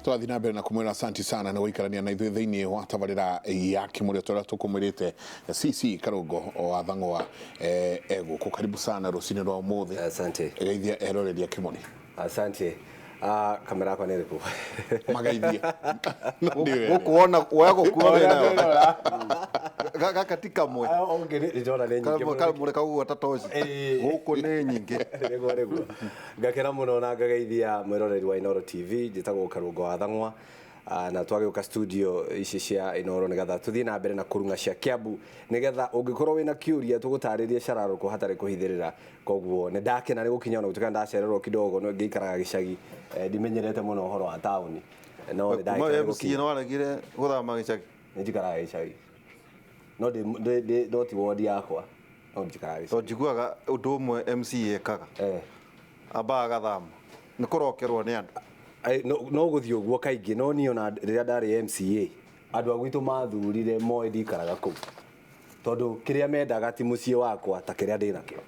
Tũrathiĩ na mbere na kũmwĩra asanti sana nĩ gũikarania na ithuĩ thĩinĩ wa tabarĩra ya Kĩmũrĩ ta ũrĩa tũkũmwĩrĩte. CC Karũngo wa Thang'wa egũkũ. Karibu sana rũcinĩ rwa ũmũthĩ. Asante. Geithia eroreri a Kĩmũrĩ. Asante. Ah, kamera yakwa nĩ ĩrĩkũ? Mageithie. Gũkũ wona woya gũkua wĩ nayo. Gaka ti kamwe. Ah, okay, nĩ ndĩrona nĩ nyingĩ mũno. Kamwe kaguo ta toci. Ĩĩ. Gũkũ nĩ nyingĩ. Nĩguo nĩguo. Ngakena mũno na ngageithia mwĩroreri wa Inooro TV, njĩtagwo Karũngo wa Thang'wa. Ah, na twagĩũka studio ici cia Inooro nĩgetha tũthiĩ na mbere na kũrung'a cia Kiambu, nĩgetha ũngĩkorwo wĩna kĩũria tũgũtarĩrie cararũkũ hatarĩ kũhithĩrĩra. Koguo nĩ ndakena nĩ gũkinya ona gũtuĩka ndacererwo kidogo no ngĩikaraga gĩcagi, ndimenyerete mũno ũhoro wa taũni, no nĩ Kuma ndagĩkena wĩ nĩ MCA gũkinya. nĩ waregire gũthama gĩcagi? Nĩ njikaraga gĩcagi, no ndĩ no ti wodi yakwa, no njikaraga gĩcagi. Tondũ njiguaga ũndũ ũmwe MCA ekaga, ambaga agathama nĩ kũrokerwo nĩ andũ. No gũthiĩ ũguo kaingĩ, no niĩ ona rĩrĩa ndarĩ MCA, andũ a gwitũ mathurire moĩ ndikaraga kũu, tondũ kĩrĩa mendaga ti mũciĩ wakwa ta kĩrĩa ndĩnakĩo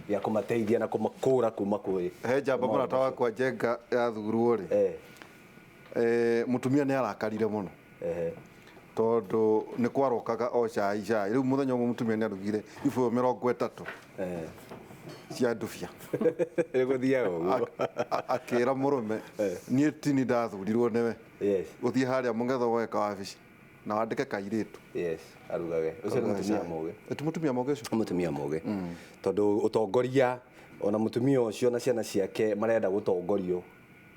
gĩa kũmateithia na kũmakũra kuma kwĩ He njamba mũrata wakwa Njenga yathurwo rĩ, mũtumia nĩ arakarire mũno tondũ nĩ kwarokaga o cai cai. Rĩu mũthenya ũmwe mũtumia nĩ arugire ibũyũ 30 cia ndubia. Nĩ gũthiaga ũguo. Akĩra mũrũme, niĩ tini ndathurirwo nĩwe. Yes. Ũthiĩ harĩa mũgetho woe kawabici na wandĩke kairĩtu. Yes, arugage. Ũcio nĩ mũtumia mũgĩ. Ti mũtumia mũgĩ ũcio? Nĩ mũtumia mũgĩ. Tondũ ũtongoria, ona mũtumia ũcio na ciana ciake marenda gũtongorio,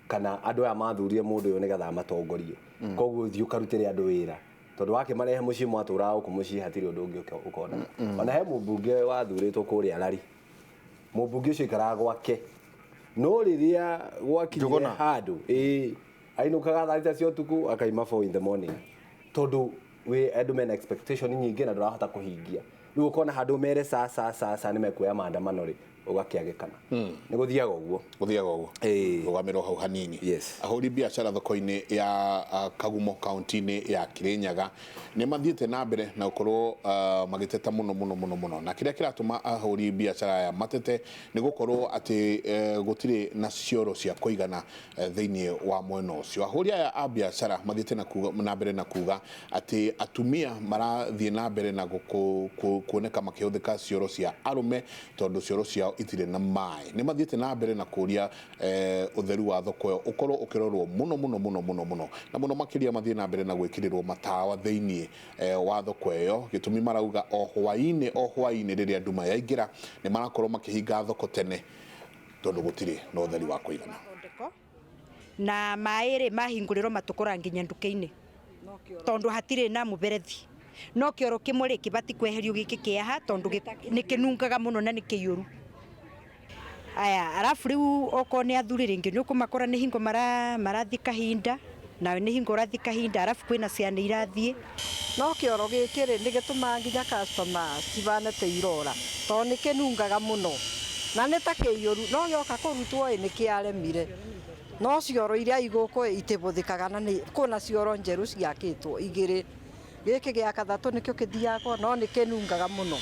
kana andũ aya mathurire mũndũ ũyũ nĩgetha amatongorie. Koguo thiĩ ũkarutĩre andũ wĩra. Tondũ wakĩmarehe mũciĩ mwatũraga gũkũ mũciĩ hatirĩ ũndũ ũngĩ ũkoneka. Ona he mũmbunge wathurĩtwo kũrĩa Lari. Mũmbunge ũcio aikaraga gwake. No rĩrĩa gwakinyire Njũgũna. handũ, ĩĩ, ainũkaga thaa 6 cia ũtukũ akaima 4 in the morning. Tondũ wĩ andũ mena expectation nyingĩ na ndũrahota kũhingia. Rĩu ũkona handũ mere ca ca ca ca nĩ mekuoya maandamano rĩ, ũgakĩagĩkana. Nĩ gũthiaga ũguo. Gũthiaga ũguo. Ĩĩ. Rũgamĩrwo hau hanini. Yes. Ahũri biacara thoko-inĩ ya Kagumo kaunti-inĩ ya Kirinyaga nĩ mathiĩte na mbere na gũkorwo magĩteta mũno mũno mũno mũno, na kĩrĩa kĩratũma ahũri biacara aya matete nĩ gũkorwo atĩ gũtirĩ na cioro cia kũigana thĩinĩ wa mwena ũcio. Ahũri aya a biacara mathiĩte na kuga, na mbere na kuga atĩ atumia marathiĩ na mbere na kuoneka makĩhũthĩka cioro cia arũme tondũ cioro ciao itirĩ na maĩ. Nĩ mathiĩte na mbere na kũria ũtheru wa thoko ĩyo ũkorwo ũkĩrorwo mũno mũno mũno mũno mũno, na mũno makĩria mathiĩ na mbere na gwĩkĩrĩrwo matawa thĩinĩ wa thoko ĩyo. Gĩtũmi marauga o hwaĩ-inĩ o hwaĩ-inĩ rĩrĩa nduma yaingĩra nĩ marakorwo makĩhinga thoko tene tondũ gũtirĩ na ũtheri wa kũigana. Na maĩ rĩ mahingũrĩrwo matũkũra nginya nduka-inĩ tondũ hatirĩ na mũberethi. No kĩoro kĩmwe rĩ kĩbatiĩ kweherio gĩkĩ kĩaha tondũ nĩ kĩnungaga mũno na nĩ kĩiyũru. Aya, arabu rĩu okorwo nĩ athuri rĩngĩ nĩ ũkũmakora nĩ hingo marathiĩ kahinda, nawe nĩ hingo ũrathiĩ kahinda, arabu kwĩna ciana irathiĩ. No kĩoro gĩkĩ rĩ nĩ gĩtũmaga nginya customer cibane ta irora tondũ nĩ kĩnungaga mũno na nĩ ta kĩiyũru, no gĩoka kũrutwo ĩ nĩ kĩaremire. No cioro iria i gũkũ ĩ itibũthĩkaga na nĩ kwĩna cioro njerũ ciakĩtwo igĩrĩ. Gĩkĩ gĩa kathatũ nĩkĩo kĩthiagwo no nĩ kĩnungaga mũno.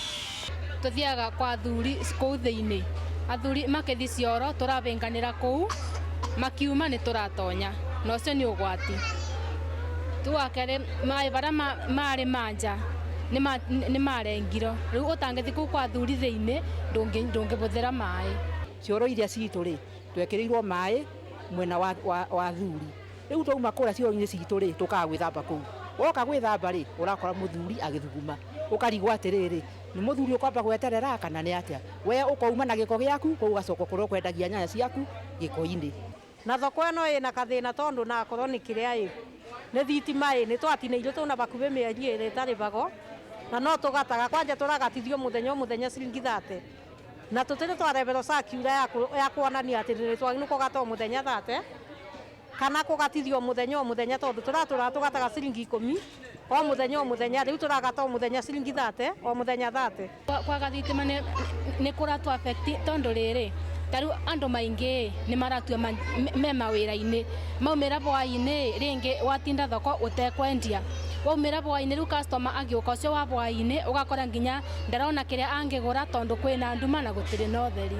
Tũthiaga kwa athuri kũu thĩinĩ, athuri makĩthi cioro tũrabĩnganĩra kũu, makiuma nĩ tũratonya na ũcio nĩ ũgwati. Rĩu wa kerĩ maĩ barĩa marĩ ma nja nĩ marengirwo, rĩu ũtangĩthi kũu kwa athuri thĩinĩ ndũngĩbũthĩra maĩ. Cioro iria citũ rĩ, twekĩrĩirwo maĩ mwena wa athuri. Rĩu twauma kũrĩa cioro-inĩ citũ rĩ, tũkaga gwĩthamba kũu. Woka gwĩthamba rĩ, ũrakora mũthuri agĩthuguma. Ũkarigwo atĩrĩrĩ, nĩ mũthuri ũkwamba gweterera kana nĩ atĩa? We ũkauma na gĩko gĩaku, kũu ũgacoka kũrĩa ũkwendagia nyanya ciaku gĩko-inĩ. Na thoko ĩno ĩna kathĩna tondũ na akorwo nĩ kĩrĩa ĩ, nĩ thitima ĩ, nĩ twatinĩirio tũna bakubĩ mĩeri ĩrĩ ĩtarĩbagwo, na no tũgataga, kwanja tũragatithio mũthenya o mũthenya ciringi thate, na tũtirĩ twareberwo circular ya kuonania atĩ nĩ twagĩrĩirwo kũgata o mũthenya thate. Kana kũgatithio o mũthenya o mũthenya tondũ tũratũraga tũgataga ciringi ikũmi o mũthenya o mũthenya, rĩu tũragata o mũthenya ciringi thate o mũthenya thate. Kwaga thitima nĩ kũratũ affect tondũ rĩrĩ, ta rĩu andũ maingĩ nĩ maratua me mawĩra-inĩ, maumĩra hwaĩ-inĩ rĩngĩ watinda thoko ũtekwendia, waumĩra hwaĩ-inĩ rĩu customer agĩũka ũcio wa hwaĩ-inĩ ũgakora nginya ndarona kĩrĩa angĩgũra tondũ kwĩna nduma na gũtirĩ na ũtheri.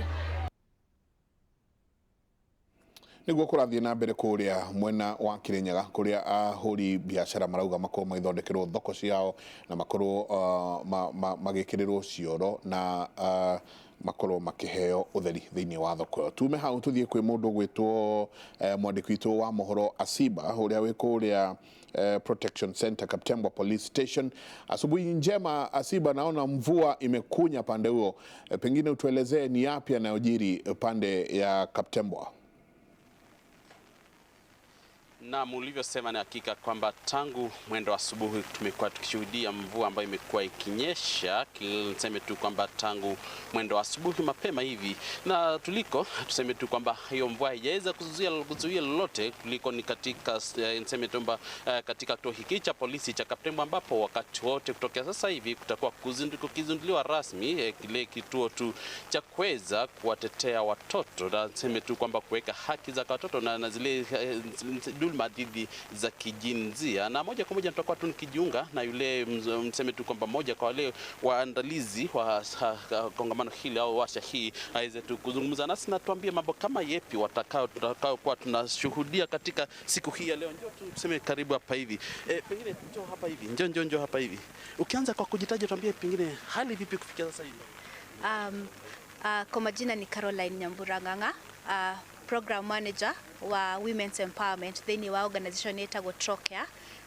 Niguo kũrathiĩ na mbere kũrĩa mwena wa Kirinyaga kũrĩa ahũri biacara marauga makorwo magĩthondekerwo thoko ciao na makorwo magĩkĩrĩrwo cioro na makorwo makĩheo ũtheri thĩinĩ wa thoko ĩyo. Tume hau tuthiĩ kwĩ mũndũ ũgwĩtwo mwandĩki witũ wa mohoro Asiba ũrĩa wĩ kũrĩa Protection Center Kaptembwa Police Station. Asubuhi njema Asiba, naona mvua imekunya pande huo, pengine utuelezee ni yapi yanayojiri pande ya Kaptembwa? Naam, ulivyosema ni hakika kwamba tangu mwendo wa asubuhi tumekuwa tukishuhudia mvua ambayo imekuwa ikinyesha. Niseme tu kwamba tangu mwendo wa asubuhi mapema hivi, na tuliko tuseme tu kwamba hiyo mvua haijaweza kuzuia lolote. Tuliko ni katika niseme tu kwamba katika kituo hiki cha polisi cha Kaptembwa, ambapo wakati wote kutokea sasa hivi kutakuwa kukizinduliwa rasmi kile kituo tu cha kuweza kuwatetea watoto, na niseme tu kwamba kuweka haki za watoto na zile dhulma dhidi za kijinsia. Na moja kwa moja tutakuwa tu nikijiunga na yule mseme tu kwamba moja kwa wale waandalizi wa kongamano hili au warsha hii aweze tu kuzungumza nasi na tuambie mambo kama yepi tutakayokuwa tunashuhudia katika siku hii ya leo. Njoo tu tuseme karibu hapa hivi. Pengine njoo hapa hivi. Njoo hapa hivi. Ukianza kwa kujitaja tuambie pengine hali vipi kufikia sasa hivi? Kwa majina ni Caroline Nyamburanganga, program manager wa Women's Empowerment thĩinĩ wa organization ĩtagwo Trocare,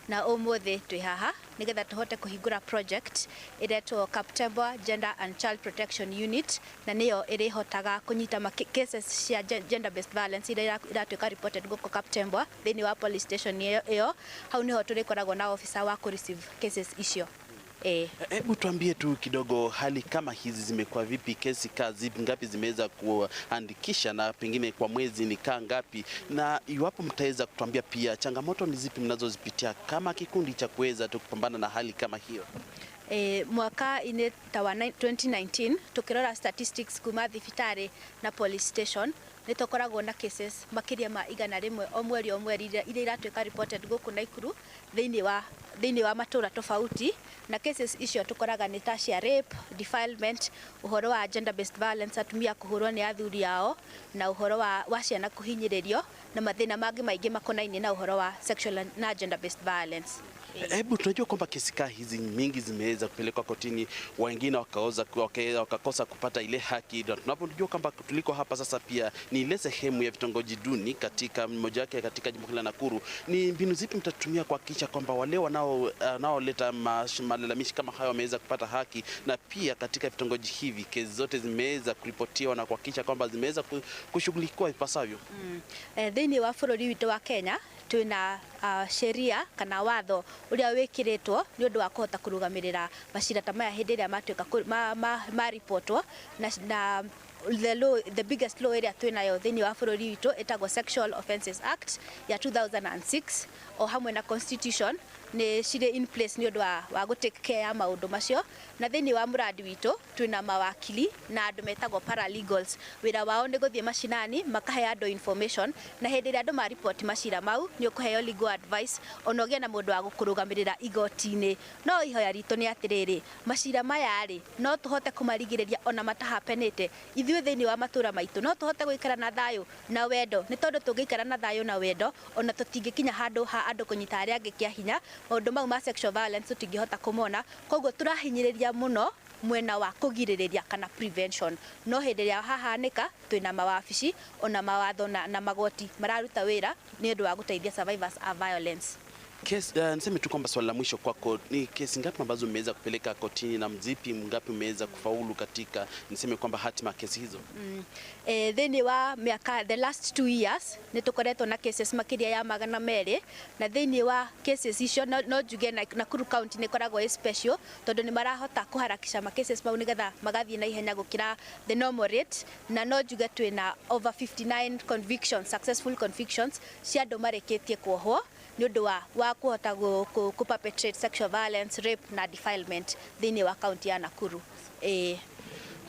na ũmũthĩ twĩ haha nĩgetha tũhote kũhingũra project ĩretwo Kaptembwa Gender and Child Protection Unit, na nĩyo ĩrĩhotaga kũnyita cases cia gender based violence iria iratuĩka reported gũkũ Kaptembwa thĩinĩ wa police station ĩyo. Hau nĩho tũrĩkoragwo na officer wa kũ receive cases icio. Hebu tuambie tu kidogo hali kama hizi zimekuwa vipi, kesi kazi ngapi zimeweza kuandikisha na pengine kwa mwezi ni kaa ngapi, na iwapo mtaweza kutuambia pia changamoto ni zipi mnazozipitia kama kikundi cha kuweza tu kupambana na hali kama hiyo? Mwaka ine tawa 2019 tukirora statistics kuma thibitarĩ na police station nĩtũkoragwo na cases makĩria ma 100 o mweri iria iratuĩka reported gũkũ Naikuru thĩinĩ wa matũra tofauti, na cases icio tũkoraga nĩ ta cia rape, defilement, ũhoro wa gender based violence, atumia kũhũrwo nĩ athuri ao, na ũhoro wa ciana kũhinyĩrĩrio na mathĩna mangĩ maingĩ makonainie na ũhoro wa sexual na gender based violence. Hebu tunajua kwamba kesi hizi mingi zimeweza kupelekwa kotini, wengine wakakosa kupata ile haki. Tunapojua kwamba tuliko hapa sasa pia ni ile sehemu ya vitongoji duni katika mmoja wake katika jimbo la Nakuru, ni mbinu zipi mtatumia kuhakikisha kwamba wale wanaoleta malalamishi kama hayo wameweza kupata haki, na pia katika vitongoji hivi kesi zote zimeweza kuripotiwa na kuhakikisha kwamba zimeweza kushughulikiwa ipasavyo? Thĩinĩ wa bũrũri witũ wa Kenya twĩna sheria kana watho uria wikiritwo ni undu wa kuhota kurugamirira macira ta maya hindi iria matuika ma reportwo, na the law, the biggest law area twinayo thiini wa bururi witu itagwo Sexual Offences Act ya 2006 o hamwe na constitution ni cirĩ in place ni undu wa gũ take care ya maundu macio. Na thiini wa muradi witu twina mawakili na andu metagwo paralegals, wira wao ni guthie macinani makahe andu information, na hindi ria andu ma report macira mau ni ukuheo legal advice ona ugie na mundu wa gukurugamirira igoti-ini. No ihoya ritu ni atiriri, macira maya ri no tuhote kumarigiriria ona matahapenete ithuĩ thiini wa matura maitu, no tuhote guikara na thayo na wendo, ni tondu tungĩikara na thayo na wendo ona tũtingĩkinya handũ ha andũ kũnyita arĩa angĩ kĩa hinya. Maũndũ mau ma sexual violence tũtingĩhota kũmona, koguo tũrahinyĩrĩria mũno mwena wa kũgirĩrĩria kana prevention. No hĩndĩ ĩrĩa hahanĩka twĩna mawabici ona mawatho na magoti mararuta wĩra nĩ ũndũ wa gũteithia survivors a violence. Niseme tu kwamba swali la mwisho kwako ni kesi ngapi ambazo umeweza kupeleka kotini na mzipi ngapi umeweza kufaulu katika niseme kwamba hatima kesi hizo? Thĩinĩ wa miaka the last 2 years nĩ tũkoretwo na cases makĩria ya 200, na thĩinĩ wa cases icio no njuge Nakuru County nĩ ĩkoragwo ĩ special tondũ nĩ marahota kũharakisha ma cases mau nĩgetha magathiĩ na ihenya gũkĩra the normal rate, na no njuge twĩna over 59 convictions, successful convictions cia andũ marĩkĩtie kuohwo nĩ ũndũ wa kuhota ku perpetrate sexual violence, rape na defilement thĩinĩ wa county ya Nakuru.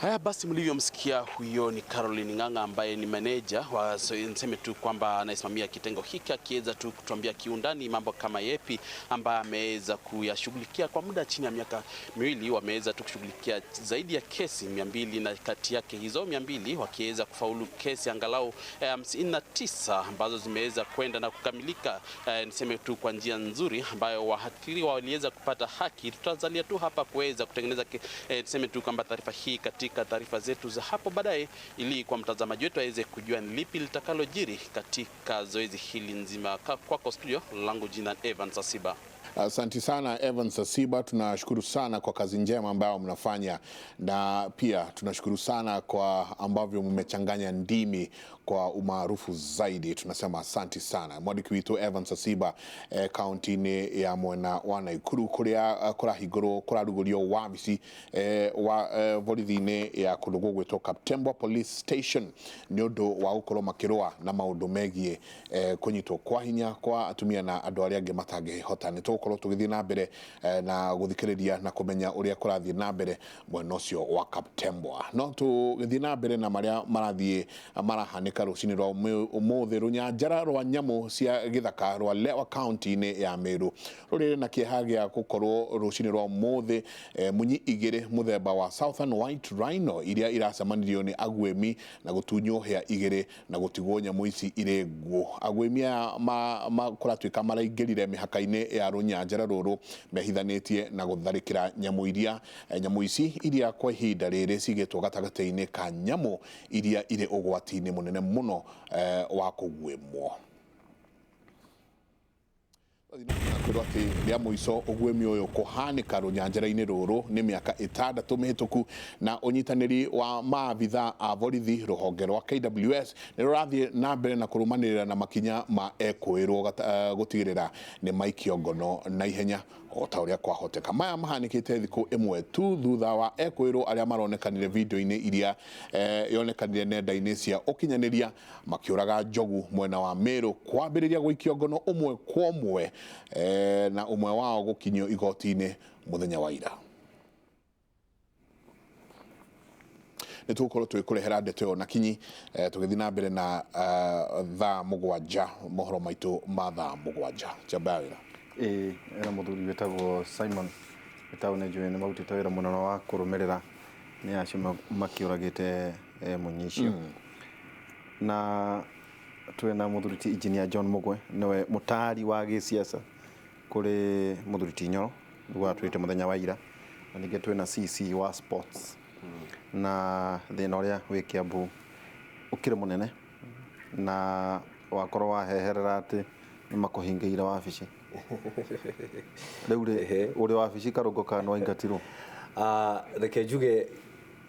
Haya basi, mlivyomsikia huyo ni Caroline Ng'ang'a ambaye ni meneja wa, niseme tu kwamba anayesimamia kitengo hiki, akiweza tu kutuambia kiundani mambo kama yepi ambayo ameweza kuyashughulikia kwa muda chini ya miaka 2. Wameweza tu kushughulikia zaidi ya kesi 200 na kati yake hizo 200 wakiweza kufaulu kesi angalau 59 ambazo zimeweza kwenda na kukamilika, niseme tu kwa njia nzuri ambayo waathiriwa waliweza kupata haki. Tutazalia tu hapa kuweza kutengeneza niseme tu kwamba taarifa hii katika taarifa zetu za hapo baadaye, ili kwa mtazamaji wetu aweze kujua ni lipi litakalojiri katika zoezi hili nzima. Kwako studio, langu jina Evans Asiba. Asante sana Evans Asiba, tunashukuru sana kwa kazi njema ambayo mnafanya, na pia tunashukuru sana kwa ambavyo mmechanganya ndimi kwa umaarufu zaidi. Tunasema asante sana mwandiki witũ Evans Asiba kaunti-inĩ ya mwena wa Naikuru kuria kurahingũrwo kurarugũrio wabici wa borithi-inĩ ya kũndũ gũgwĩtwo Kaptembwa Police Station nĩ ũndũ wa gũkorwo makĩrũa na maũndũ megiĩ kũnyitwo kwa hinya kwa atumia na andũ arĩa angĩ matangĩhota. Nĩ tũgũkorwo tũgĩthiĩ na mbere na gũthikĩrĩria na kũmenya ũrĩa kũrathiĩ na mbere mwena ũcio wa Kaptembwa. No tũgĩthiĩ na mbere na marĩa marathiĩ marahanĩka rũcinĩ rwa ũmũthĩ, rũnyanjara rwa nyamũ cia gĩthaka rwa Lewa kaunti-inĩ ya Meru rũrĩ na kĩeha gĩa gũkorwo rũcinĩ rwa ũmũthĩ munyi igĩrĩ mũthemba wa Southern White Rhino iria iracemanirio nĩ aguĩmi na gũtunywo hĩa igĩrĩ na gũtigwo nyamũ ici irĩ nguũ. Aguĩmi aya kũratuĩka maraingĩrire mĩhaka-inĩ ya rũnyanjara rũrũ mehithanĩtie na gũtharĩkĩra nyamũ iria nyamũ ici iria kwa ihinda rĩrĩ cigĩtwo gatagatĩ-inĩ ka nyamũ iria irĩ ũgwati-inĩ mũnene mũno wa kũguĩmwo. Kwĩrwo atĩ rĩa mũico ũguĩmi ũyũ kũhanĩka rũnyanjara-inĩ rũrũ nĩ mĩaka 6 mĩhĩtũku, na ũnyitanĩri wa maabitha a borithi rũhonge rwa KWS nĩ rũrathiĩ na mbere na kũrũmanĩrĩra na makinya ma ekũĩrwo gũtigĩrĩra nĩ maikio ngono na ihenya o ta ũrĩa kwahoteka. Maya mahanĩkĩte thikũ ĩmwe tu thutha wa ekũĩrwo arĩa maronekanire video-inĩ iria yonekanire nenda-inĩ cia ũkinyanĩria makĩũraga njogu mwena wa Meru kwambĩrĩria gũikio ngono ũmwe kwa ũmwe na ũmwe wao gũkinyio igoti-inĩ mũthenya wa ira. Nĩ tũgũkorwo twĩkũrehera ndeto ĩyo na kinyi tũgĩthiĩ na mbere na thaa 7 mohoro maitũ ma thaa 7. Njamba ya wĩra. Ena mũthuri wĩtagwo Simon wĩtagwo nĩ njũĩ nĩ marutĩte wĩra mũnene wa kũrũmĩrĩra nĩ acio makĩũragĩte munyi icio. Na twĩna mũthuri ti Engineer John Mugwe nĩwe mũtaari wa gĩsiasa kũrĩ mũthuri ti Nyoro nĩguo atwĩte mũthenya wa ira, na ningĩ twĩna CC wa sports na thĩna ũrĩa wĩ Kiambu ũkĩrĩ mũnene na wakorwo waheherera atĩ nĩ makũhingĩire wabici. Rĩu rĩ ũrĩ wabici Karũngo kana nĩ waingatirwo? Reke njuge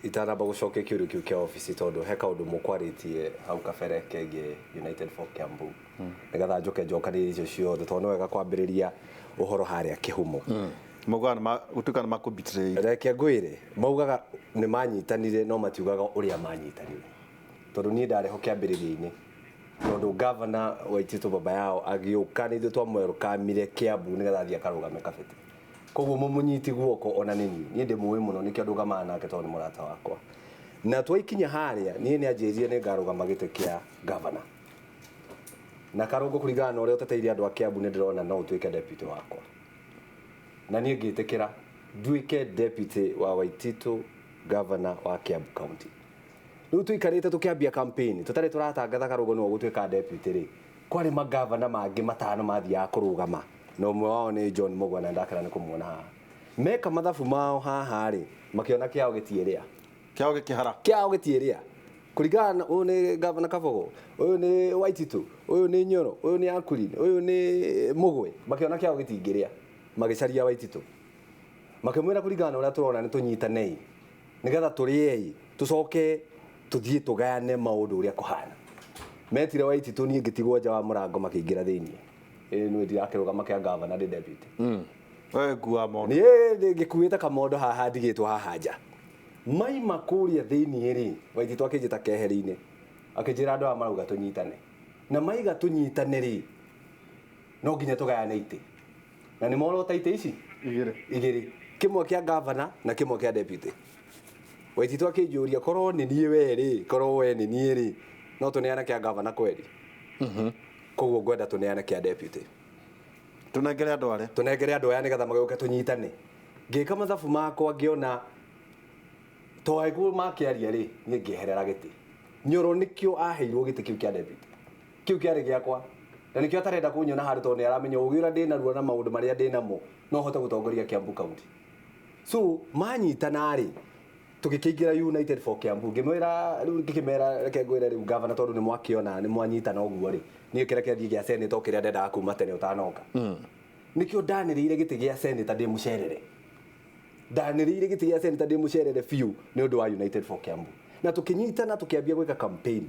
itanamba gũcokia kĩũria kĩu kĩa obici tondũ he kaũndũ mũkwarĩtie hau kabere kegiĩ United for Kiambu nĩgetha njoke njokanĩrie icio ciothe tondũ nĩ wega kwambĩrĩria ũhoro harĩa kĩhumo. Maugaga gũtuĩka nĩ makũ-betray. Reke ngwĩre maugaga nĩ manyitanire no matiugaga ũrĩa manyitanire tondũ niĩ ndarĩ ho kĩambĩrĩria-inĩ tondũ governor Waititu baba yao agĩũka nĩ ithuĩ twamwerũkamire Kiambu nĩgetha athiĩ akarũgame Kabete. Koguo mũmũnyiti guoko ona nĩ niĩ ndĩmũĩ mũno nĩkĩo ndũgamaga nake tondũ nĩ mũrata wakwa. Na twaikinya harĩa niĩ nĩ anjĩrire nĩ ngarũgama gĩtĩ kĩa governor. Na Karũngo kũringana na ũrĩa ũteteire andũ a Kiambu nĩ ndĩrona no ũtuĩke deputy wakwa. Na niĩ ngĩtĩkĩra nduĩke deputy wa Waititu governor wa Kiambu County. Rĩu tũikarĩte tũkĩambia campaign tũtarĩ tũratangatha Karũngo nĩwe ũgũtuĩka deputy rĩ, kwarĩ magavana mangĩ 5 mathiaga kũrũgama na ũmwe wao nĩ John Mugwa na ndakena nĩ kũmuona haha. Meka mathabu mao haha rĩ makĩona kĩao gĩtiĩrĩa. Kĩao gĩkĩhara. Kĩao gĩtiĩrĩa. Kũringana na ũyũ nĩ Governor Kabogo, ũyũ nĩ Waititu, ũyũ nĩ Nyoro, ũyũ nĩ Ankulin, ũyũ nĩ Mugwe, makĩona kĩao gĩtingĩrĩa. Magĩcaria Waititu. Makĩmwĩra kũringana na ũrĩa tũrona nĩ tũnyitanei nĩgetha tũrĩei tũcoke tũthiĩ tũgayane maũndũ ũrĩa kũhana. Metire Waititu niĩ ngĩtigwo nja wa mũrango makĩingĩra thĩiniĩ. Ĩĩ niĩ ndirakĩrũgama kĩa governor ndĩ deputy. Wewe ngua mondo. Niĩ ngĩkuĩte kamondo haha ndigĩtwo haha nja. Maima kũrĩa thĩiniĩ rĩ Waititu akĩnjĩta keheri-inĩ akĩnjĩra andũ aya marauga tũnyitane. Na maiga tũnyitane rĩ no nginya tũgayane itĩ. Na nĩ morota itĩ ici? Igĩrĩ. Igĩrĩ. Kĩmwe kĩa governor na kĩmwe kĩa deputy. Waititu akĩnjũria korwo nĩ niĩ we rĩ, korwo we nĩ niĩ rĩ, no tũneane kĩa gavana kweri. Koguo ngwenda tũneane kĩa deputy. Tũnengere andũ arĩa. Tũnengere andũ aya nĩgetha magĩũke tũnyitane. Ngĩka mathabu makwa ngĩona to aiguo makĩaria rĩ, niĩ ngĩeherera gĩtĩ. Nyoro nĩkĩo aheirwo gĩtĩ kĩu kĩa deputy. Kĩu kĩarĩ gĩakwa. Na nĩkĩo atarenda kũnyona handũ tondũ nĩaramenya ũgĩ ũrĩa ndĩnaruo na maũndũ marĩa ndĩnamo no hote gũtongoria Kiambu County. So manyitana rĩ, tũgĩkĩingĩra United for Kiambu. Ngĩmwĩra rĩu ngĩkĩmera reke ngwĩre rĩu gavana tondũ nĩ mwakĩona nĩ mwanyitana ũguo rĩ, niĩ kĩreke thiĩ gĩa senator kĩrĩa ndendaga kuma tene ũtanoka. Nĩkĩo ndanĩrĩire gĩtĩ gĩa senator ndĩ mũcerere. Ndanĩrĩire gĩtĩ gĩa senator ndĩ mũcerere biũ nĩ ũndũ wa United for Kiambu. Na tũkĩnyitana tũkĩambia gwĩka campaign.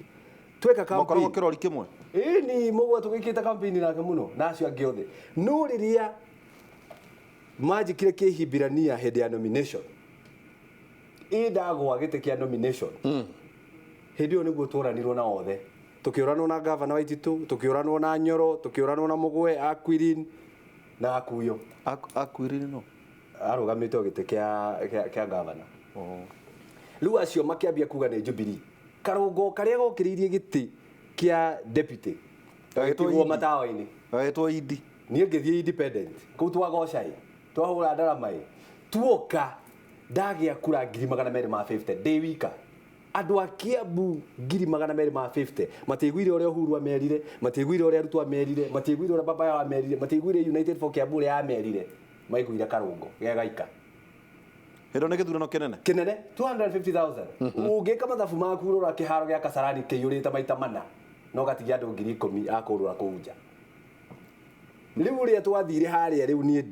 Tweka Mwakoragwo campaign. kĩrori kĩmwe. Ĩni mũgwa tũgĩkĩte campaign nake mũno na acio angĩ othe. No rĩrĩa manjĩkire kĩhibirania hĩndĩ ya nomination, ĩ ndagwa gĩtĩ kĩa nomination, hĩndĩ ĩyo nĩguo tworanirwo na othe. Tũkĩũranwo na gavana Waititu, tũkĩũranwo na Nyoro, tũkĩũranwo na Mũgwe, Aquirin na Akuyo. Akuirin no. Arũgamĩte o gĩtĩ kĩa gavana. Rĩu acio makĩambia kuga nĩ Jubilee. Karũngo karĩa gokĩrĩirie gĩtĩ kĩa deputy gagĩtigwo matawa-inĩ. Gagĩtwo Idi. Niĩ ngĩthiĩ independent. Kũu twagoca ĩ, twahũra ndarama ĩ, tuoka ndagĩa kura 250,000 ndĩ wika. Andũ a Kiambu 250,000 matiaiguire ũrĩa Uhuru amerire, matiaiguire ũrĩa Ruto amerire, matiaiguire ũrĩa baba yao amerire, matiaiguire United for Kiambu ũrĩa amerire, maiguire Karũngo gegaika. Hĩndĩ nĩ gĩthurano kĩnene. Kĩnene 250,000. Ũngĩka mathabu maku rora kĩharo gĩa Kasarani kĩiyũrĩte maita mana no gatigia andũ 10,000 a kũrũra kũu nja. Rĩu ũrĩa twathire harĩa rĩu niĩ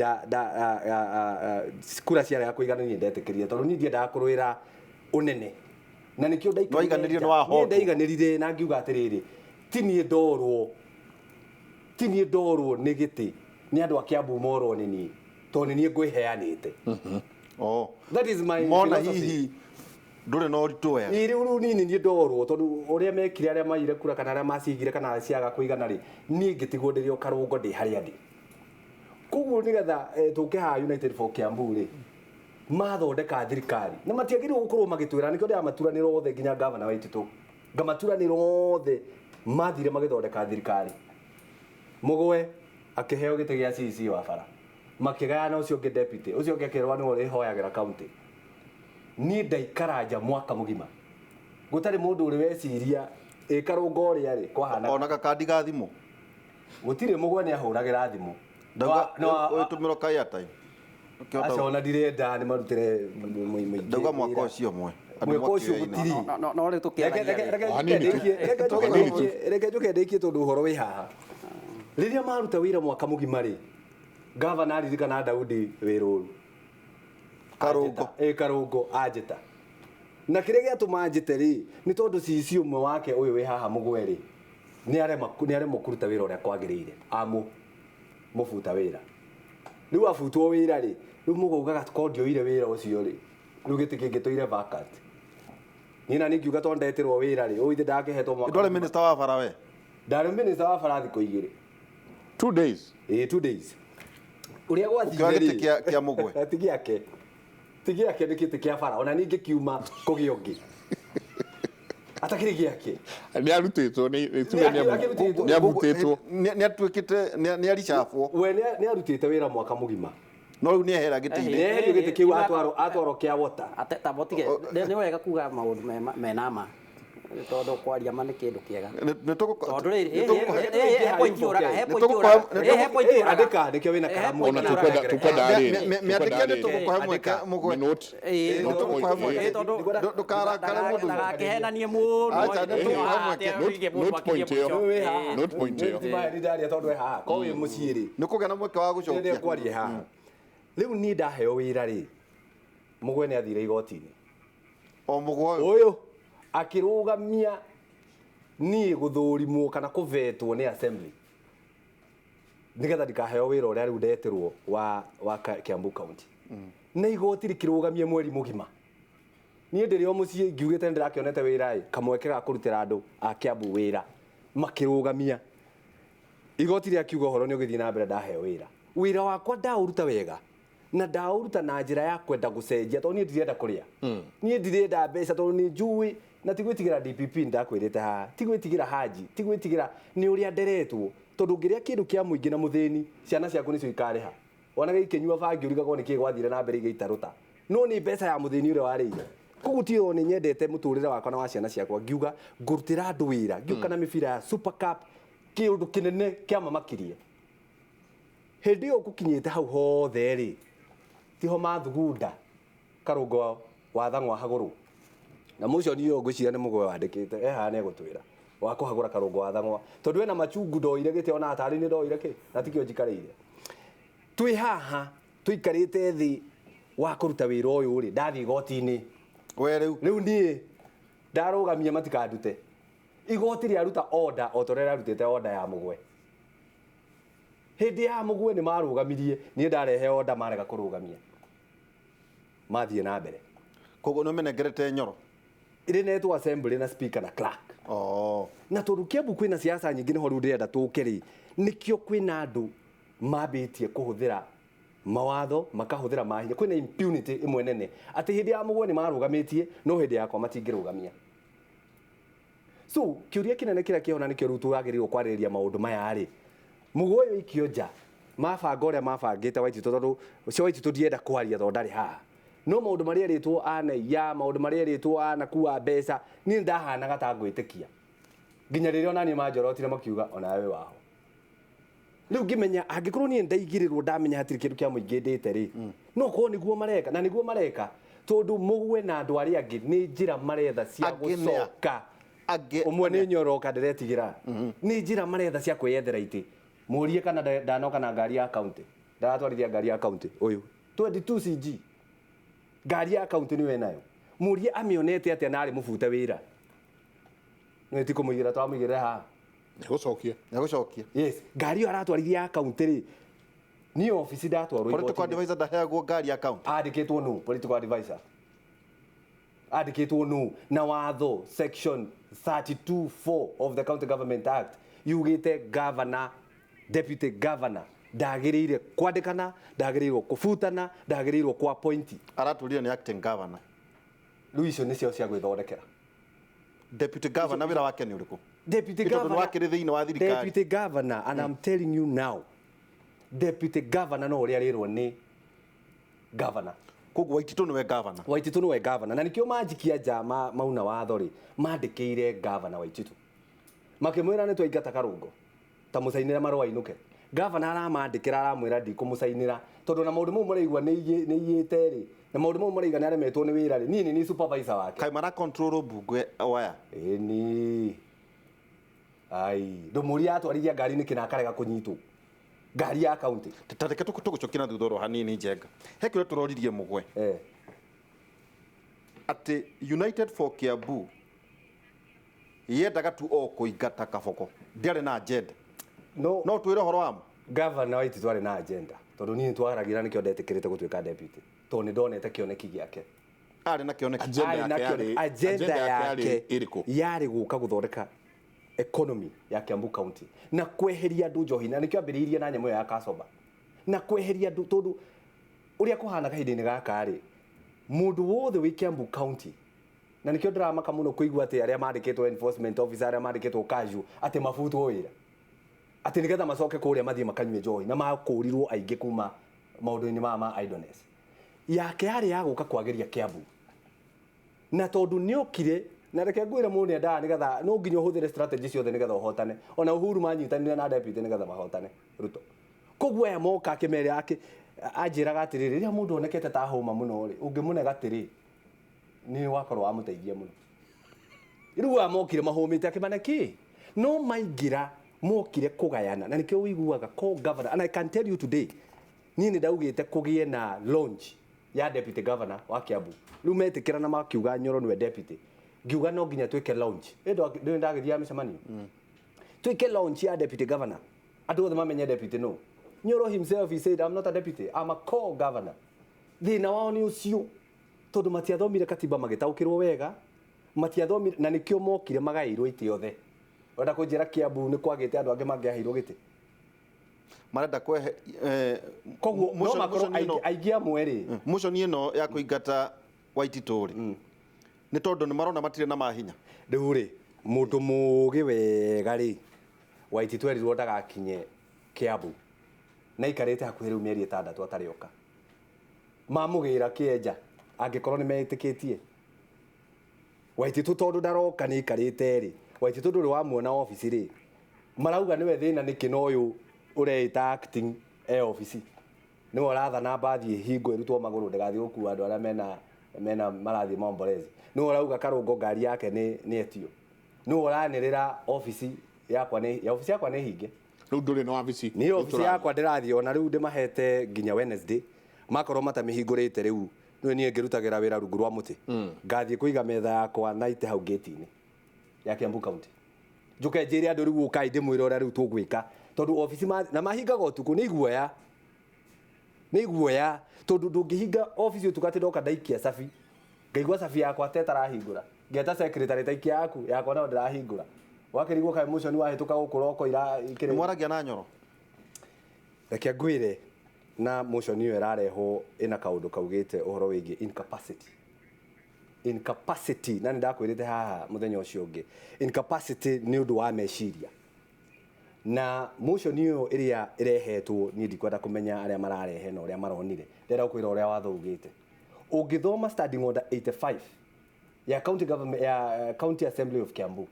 kura ciarega kũigana niĩ ndetĩkĩrire tondũ niĩ ndiendaga kũrũĩra ũnene. Na nĩkĩo ndaikarire Nwaiganĩrire nja. nĩ wahotwo. Niĩ ndaiganĩrire na ngiuga atĩrĩrĩ, ti niĩ ndorwo, ti niĩ ndorwo nĩ gĩtĩ, nĩ andũ a Kiambu morwo nĩ niĩ tondũ nĩ niĩ ngwĩheanĩte. That is my Mona philosophy. hihi ndũrĩ na ũritũ wega. Ĩ rĩu rĩu niĩ nĩ niĩ ndorwo tondũ ũrĩa mekire arĩa maire kura kana arĩa macigire kana ciaga kũigana rĩ, niĩ ngĩtigwo ndĩrĩ o Karũngo ndĩ harĩa ndĩ. Koguo nĩgetha tũke haha United for Kiambu rĩ, mathondeka thirikari na matiagĩrĩirwo gũkorwo magĩtwĩra, nĩkĩo ndĩramaturanĩra othe nginya gavana Waititu, ngamaturanĩra othe mathire magĩthondeka thirikari. Mũgwe akĩheo gĩtĩ gĩa CEC wa bara, makĩgayana ũcio ũngĩ deputy, ũcio ũngĩ akĩrwo nĩwe ũrĩhoyagĩra county. Niĩ ndaikara nja mwaka mũgima gũtarĩ mũndũ ũrĩ weciria ĩ Karũngo ũrĩa rĩ kwahana. Ona gakandi ga thimũ. Gũtirĩ Mũgwe nĩ ahũragĩra thimũ. Ndauga ũtũmĩrwo ka airtime. Aca ona ndirenda nĩ marutĩre mũingĩ. Ndauga mwaka ũcio ũmwe. Mwaka ũcio gũtirĩ. No rĩu tũkĩaragia Reke njuke ndĩkie tondũ ũhoro wĩ haha. Rĩrĩa maruta wĩra mwaka mũgima rĩ, gavana aririkana Daudi wĩrũru. Karũngo. Ĩ Karũngo anjĩta. Na kĩrĩa gĩatũma anjĩte rĩ, nĩ tondũ CEC ũmwe wake ũyũ wĩ haha Mũgwe rĩ, nĩ aremwo kũruta wĩra ũrĩa kwagĩrĩire. Amũ mũbuta wĩra. Rĩu abutwo wĩra rĩ, rĩu Mũgwe augaga ko ndioire wĩra ũcio rĩ, rĩu gĩtĩ kĩngĩ tũire vacant. Niĩ na niĩ ngiuga tondũ ndetĩrwo wĩra rĩ, ũyũ ithe ndakĩhetwo mwaka. Ndwarĩ minister wa bara we? Ndarĩ minister wa bara thikũ igĩrĩ. 2 days. Ĩ 2 days. Ũrĩa gwathire Ũkĩoya gĩtĩ rĩ, kĩa Mũgwe. Ti gĩake. Ti gĩake nĩ gĩtĩ kĩa bara. Ona niĩ ngĩkiuma kũgĩa ũngĩ. Atakĩrĩ gĩake. Nĩ arutĩtwo nĩ tuge nĩ abutĩtwo. Nĩ atuĩkĩte nĩ aricabwo. We nĩ arutĩte wĩra mwaka mũgima. No rĩu nĩ ehera gĩtĩ-inĩ. Nĩ eherio gĩtĩ kĩu atwarwo kĩa wota. Tabotige nĩ wega kuga maũndũ mena ma tondũ kwaria ma nĩ kĩndũ kĩega. Tondũ rĩrĩ he point yũraga, he point yũraga, he point yũraga. Andĩka nĩkĩo wĩna karamu. Ona tukwenda rĩrĩ. Mĩandĩke nĩ tũgũkũhe mweke Mũgwe. Nĩ tũgũkũhe mweke. Ndũkarakare mũndũ. Ndagakĩhenanie mũno. Acha nĩ tũgũkũhe mweke. Note point ĩyo. Note point ĩyo. Nĩ ndaria tondũ wĩ haha. Ko wĩ mũciĩ rĩ. Nĩ kũgĩa na mweke wa gũcokia. Nĩ kwaria haha. Rĩu niĩ ndaheo wĩra rĩ, Mũgwe nĩ athire igoti-inĩ. O Mũgwe ũyũ akĩrũgamia niĩ gũthũrimwo kana kũvetwo nĩ assembly nĩgetha ndikaheo wĩra ũrĩa rĩu ndetĩrwo wa Kiambu County. Na igoti rĩkĩrũgamia mweri mũgima. Niĩ ndĩrĩ o mũciĩ ngiugĩte nĩndĩrakĩonete wĩra ĩ, kamweke ga kũrutĩra andũ a Kiambu wĩra. Makĩrũgamia. Igoti rĩakiuga ũhoro nĩ ũgĩthiĩ na mbere ndaheo wĩra. Wĩra wakwa ndaũruta wega. Na ndaũruta na njĩra ya kwenda gũcenjia tondũ niĩ ndirenda kũrĩa. Niĩ ndirenda mbeca tondũ nĩ njũĩ na ti gwĩtigĩra DPP ndakwĩrĩte haha, ti gwĩtigĩra Haji, ti gwĩtigĩra nĩ ũrĩa nderetwo tondũ ũngĩrĩa kĩndũ kĩa mũingĩ na mũthĩni ciana ciaku nĩcio ikarĩha. Ona gĩikĩnyua bangi ũrigagwo nĩkĩ gwathire na mbere igĩitarũta. No nĩ mbeca ya mũthĩni ũrĩa warĩire. Koguo ti o nĩ nyendete mũtũrĩre wakwa na wa ciana ciakwa ngiuga ngũrutĩra andũ wĩra ngĩũka na mĩbira ya Super Cup kĩũndũ kĩnene kĩamamakirie. Hĩndĩ ĩyo gũkinyĩte hau hothe rĩ tiho mathugunda Karũngo wa Thang'wa hagũrwo na mũcio niĩ ngwĩciria nĩ mũgwe wandĩkĩte ehaha nĩ egũtwĩra wa kũhagũra Karũngo wa Thang'wa tondũ ena machungu ndoire gĩtĩ ona atarĩ nĩ ndoire kĩ na tikĩo njikarĩire. Twĩ haha tũikarĩte thĩ wa kũruta wĩra ũyũ rĩ ndathiĩ igoti-inĩ. We rĩu rĩu niĩ ndarũgamia matikandute. Igoti rĩaruta order o ta ũrĩa rĩarutĩte order ya mũgwe. Hĩndĩ ya mũgwe nĩ marũgamirie niĩ ndarehe order marega kũrũgamia. Mathiĩ na mbere. Koguo nĩ ũmenengerete Nyoro? Ĩrĩ netwo assembly na speaker na clerk. Oh. Na tondũ Kiambu kwĩna siasa nyingĩ nĩho rĩu ndĩrenda tũke rĩ nĩkĩo kwĩna andũ mambĩtie kũhũthĩra mawatho makahũthĩra mahinya. Kwĩna impunity ĩmwe nene atĩ hĩndĩ ya mũgwe nĩ marũgamĩtie no hĩndĩ yakwa matingĩrũgamia. So kĩũria kĩnene kĩrĩa kĩhona nĩkĩo rĩu twagĩrĩirwo kwarĩrĩria maũndũ maya rĩ mũgwe ũyũ ikio nja mabanga ũrĩa mabangĩte Waititũ tondũ ũcio Waititũ ndienda kwaria tondũ ndarĩ haha. No maũndũ marĩa erĩtwo anaiya maũndũ marĩa erĩtwo anakua mbeca niĩ ndahanaga ta ngwĩtĩkia nginya rĩrĩa ona niĩ manjorotire makiuga ona we waho. Rĩu ngĩmenya angĩkorwo niĩ ndaigĩrĩrwo ndamenya hatirĩ kĩndũ kĩa mũingĩ ndĩte rĩ no korwo nĩguo mareka na nĩguo mareka tondũ mũgwe na andũ arĩa angĩ nĩ njĩra maretha cia gũcoka. Ũmwe nĩ Nyoroka ndĩretigĩra. Nĩ njĩra maretha cia kwĩyethera itĩ. Mũrie kana ndanoka na ngari ya county. Ndaratwarithia ngari ya county ũyũ 22 CG ngari ya county nĩwe nayo. Mũrie amĩonete atĩa na arĩ mũbute wĩra. Nĩ ti kũmũigĩra twamũigĩrĩra haha. Nĩgũcokia. Nĩgũcokia. Yes, ngari ĩyo aratwarithia ya county rĩ niĩ obici ndatwarwo Political advisor ndaheagwo ngari ya county. Andĩkĩtwo nũ political advisor? Andĩkĩtwo nũ na watho section 32(4) of the County Government Act yugĩte governor, deputy governor ndagĩrĩire kwandĩkana, ndagĩrĩirwo kũbutana, ndagĩrĩirwo kwa appoint. Aratũrire nĩ acting governor. Rĩu icio nĩcio cia gwĩthondekera. Deputy governor wĩra wake nĩ ũrĩkũ? Deputy Tondũ governor wakĩrĩ thĩinĩ wa thirikari. Deputy governor and I'm telling you now deputy governor no ũrĩa arĩrwo nĩ governor. Koguo Waititũ nĩwe governor. Waititũ nĩwe governor na nĩkĩo manjikia nja mauna watho rĩ mandĩkĩire governor Waititũ makĩmwĩra nĩ twaingata Karũngo ta mũcainĩre marũa ainũke. Governor aramandĩkĩra aramwĩra ndikũmũcainĩra tondũ na maũndũ mau maraigua nĩ iyĩte rĩ na maũndũ mau maraiga nĩ aremetwo nĩ wĩra rĩ niĩ nĩ supervisor wake. Kaĩ mara control mbunge waya? Ĩni. Ai, ndũmũria atwarithia ngari nĩkĩ na akarega kũnyitwo ngari ya county. Ta reke tũgũcokia na thutha oro hanini Njenga. He kĩrĩa tũroririe mũgwe. Atĩ United for Kiambu yendaga tu o kũingata Kaboko. Ndĩarĩ na agenda. No no twĩre ũhoro wa ma. Governor Waititũ arĩ na agenda tondũ niĩ twaragia na nĩkĩo ndetĩkĩrĩte gũtuĩka deputy tondũ nĩ ndonete kĩoneki gĩake. Arĩ na kĩoneki. Agenda yake yarĩ gũka gũthondeka economy ya Kiambu County na kweheria andũ njohi na nĩkĩo ambĩrĩirie na nyamũ ĩyo ya Kacoba na kweheria andũ tondũ ũrĩa kũhana kahinda-inĩ gaka rĩ mũndũ wothe wĩ Kiambu County na nĩkĩo ndĩramaka mũno kũigua atĩ arĩa mandĩkĩtwo enforcement officer arĩa mandĩkĩtwo casual atĩ mabutwo wĩra atĩ nĩgetha macoke kũrĩa mathiĩ makanyue njohi na makũrirwo aingĩ kuma maũndũ-inĩ maya ma idleness. Yake yarĩ ya gũka kwagĩria Kiambu na tondũ nĩokire na reke ngwĩre mũndũ nĩendaga nĩgetha no nginya ũhũthĩre strategy ciothe nĩgetha ũhotane. Ona Uhuru manyitanire na deputy nĩgetha mahotane Ruto. Koguo aya moka akĩmera anjĩraga atĩrĩrĩ rĩrĩa mũndũ onekete ta hũma mũno rĩ ũngĩmũnega atĩrĩ nĩ wakorwo wamũteithia mũno. Rĩu aya mokire mahũmĩte akĩmana kĩ no maingĩra mokire kũgayana na nĩkĩo ũiguaga co governor and I can tell you today niĩ nĩ ndaugĩte kũgĩe na launch ya deputy governor wa Kiambu. Rĩu metĩkĩra na makiuga Nyoro nĩwe deputy ngiuga no nginya twĩke launch. Ndĩ ndagĩthiaga mĩcemanio twĩke launch ya deputy governor andũ othe mamenye deputy no. Nyoro himself he said I'm not a deputy I'm a co governor. Thĩna wao nĩ ũcio tondũ matiathomire katiba magĩtaũkĩrwo wega matiathomire na nĩkĩo mokire magaĩirwo itĩ othe. Ũrenda kũnjĩra Kiambu nĩ kwagĩte andũ angĩ mangĩaheirwo gĩtĩ? Marenda kwehe Koguo no makorwo aingĩ amwe rĩ. Motion ĩno ya kũingata Waititũ rĩ, nĩ tondũ nĩ marona matirĩ na mahinya. Rĩu rĩ, mũndũ mũũgĩ wega rĩ, Waititũ erirwo ndagakinye Kiambu na aikarĩte hakuhĩ rĩu mĩeri 6 atarĩ oka. Mamũgĩra kĩenja angĩkorwo nĩ metĩkĩtie Waititũ tondũ ndaroka nĩ aikarĩte rĩ, Waititũ ndũrĩ wamuona obici rĩ, marauga nĩwe thĩna nĩkĩ na ũyũ ũreĩta acting e obici nĩwe ũrathana mbathi ĩhingwo ĩrutwo magũrũ ndĩgathiĩ gũkua andũ arĩa mena marathiĩ Momborezi, nĩwe ũrauga Karũngo ngari yake nĩ etio, nĩwe ũranĩrĩra obici yakwa nĩ obici yakwa nĩ hinge. Rĩu ndũrĩ na wabici? Nĩ obici yakwa ndĩrathiĩ ona rĩu ndĩmahete nginya Wednesday, makorwo matamĩhingũrĩte rĩu nĩwe niĩ ngĩrutagĩra wĩra rungu rwa mũtĩ, ngathiĩ kũiga metha yakwa na ite hau gate-inĩ ya Kiambu County, njuke njĩre andũ rĩu ũkai ndĩmwĩre ũrĩa rĩu tũgwĩka, tondũ obici na mahingaga ũtukũ nĩ iguoya, nĩ iguoya tondũ ndũngĩhinga obici ũtukũ atĩ ndoka ndaikia cabi ngaigua cabi yakwa te tarahingũra, ngeta secretary taikia yaku yakwa nayo ndĩrahingũra, wakĩrigwo kaĩ motion wahĩtũka gũkũ roko ira ikĩrĩ mwaragia na Nyoro. Reke ngwĩre na motion ĩyo ĩrarehwo ĩna kaũndũ kaugĩte ũhoro wĩgiĩ incapacity. Incapacity na nĩ ndakwĩrĩte haha mũthenya ũcio ũngĩ, incapacity nĩ ũndũ wa meciria, na motion ĩyo ĩrĩa ĩrehetwo niĩ ndikwenda kũmenya arĩa mararehe na ũrĩa maronire, ndĩrenda gũkwĩra ũrĩa watho ugĩte. Ũngĩthoma standing order 85 ya county government ya County Assembly of Kiambu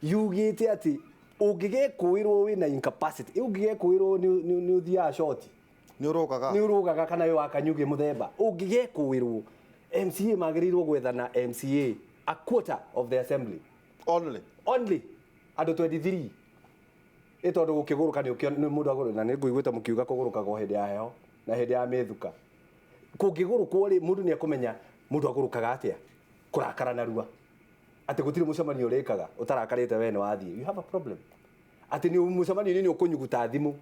yugĩte atĩ ũngĩgekũĩrwo wĩna incapacity, ũngĩgekũĩrwo nĩ ũthiaga short, nĩ ũrũgaga, nĩ ũrũgaga kana wĩ wa kanyugĩ mũthemba, ũngĩgekũĩrwo MCA magĩrĩirwo gwethana MCA a quarter of the assembly only andũ 23 ĩ tondũ gũkĩgũrũka nĩ mũndũ agũrũka, na nĩ ngũiguĩte mũkiuga kũgũrũkagwo hĩndĩ ya heho na hĩndĩ ya mĩthuka. Kũngĩgũrũkwo rĩ, mũndũ nĩ ekũmenya mũndũ agũrũkaga atĩa, kũrakara narua, atĩ gũtirĩ mũcemanio ũrĩkaga ũtarakarĩte we nĩ wathiĩ, you have a problem, atĩ nĩ mũcemanio-inĩ nĩ ũkũnyuguta thimũ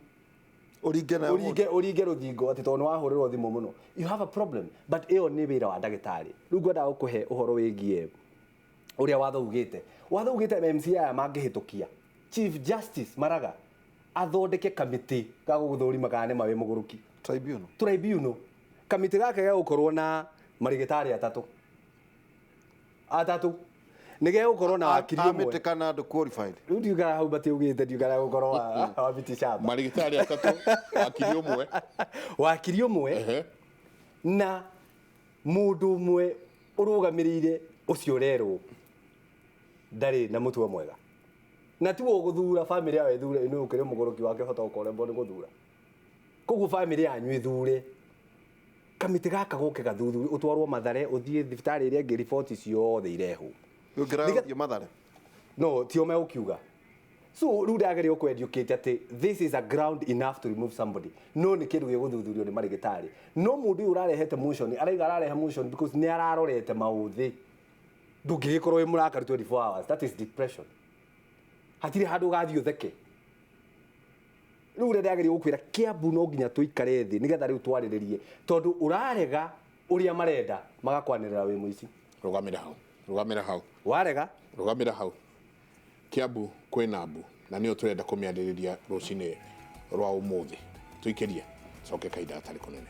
ũringe rũthingo atĩ tondũ nĩ wahũrĩrwo thimũ mũno, you have a problem. But ĩyo nĩ wĩra wa ndagĩtarĩ. Rĩu ngwendaga gũkũhe ũhoro wĩgiĩ ũrĩa watho ugĩte. Watho ugĩte MCA aya mangĩhĩtũkia, Chief Justice Maraga athondeke kamĩtĩ ga gũgũthũrima kana nĩ ma wĩ mũgũrũki, tribunal. Kamĩtĩ gaka gegũkorwo na marĩgĩtarĩ atatũ nĩ gegũkorwo na wakiri ũmwe amĩtĩ kana andũ qualified. Rĩu ndiugaga hau batiugĩte, ndiugaga gũkorwo wa miti shamba, marĩgĩtarĩ atatũ, wakiri ũmwe, wakiri ũmwe na mũndũ ũmwe ũrũgamĩrĩire ũcio ũrerwo ndarĩ na mũtwe mwega, na tiwe ũgũthura bamĩrĩ yao ĩthure, nĩ ũkĩrĩ mũgũrũki wake hota ũkorembwo nĩ gũthura, koguo bamĩrĩ yanyu ĩthure kamĩtĩ gaka gũke gathuthurie, ũtwarwo Mathare, ũthiĩ thibitarĩ ĩrĩa ĩngĩ, riboti ciothe irehwo. Ũngĩrathiĩ Mathare? No tio megũkiuga. So rĩu ndageria gũkũ-educate atĩ this is a ground enough to remove somebody, no nĩ kĩndũ gĩgũthuthurio nĩ marĩgĩtarĩ. No mũndũ ũyũ ũrarehete motion arauga ararehe motion because nĩ ararorete maũthĩ, ndũngĩgĩkorwo wĩ mũrakaru 24 hours, that is depression, hatirĩ handũ ũgathiĩ ũtheke. Rĩu ũrĩa ndageria gũkwĩra, Kiambu no nginya tũikare thĩ nĩgetha rĩu twarĩrĩrie, tondũ ũrarega ũrĩa marenda magakwanĩrĩra wĩ mũici. Rũgamĩra hau, rũgamĩra hau, warega rũgamĩra hau. Kiambu kwĩna mbu na nĩyo tũrenda kũmĩarĩrĩria rũcinĩ rwa ũmũthĩ. Tũikĩrie coke kahinda gatarĩ kũnene.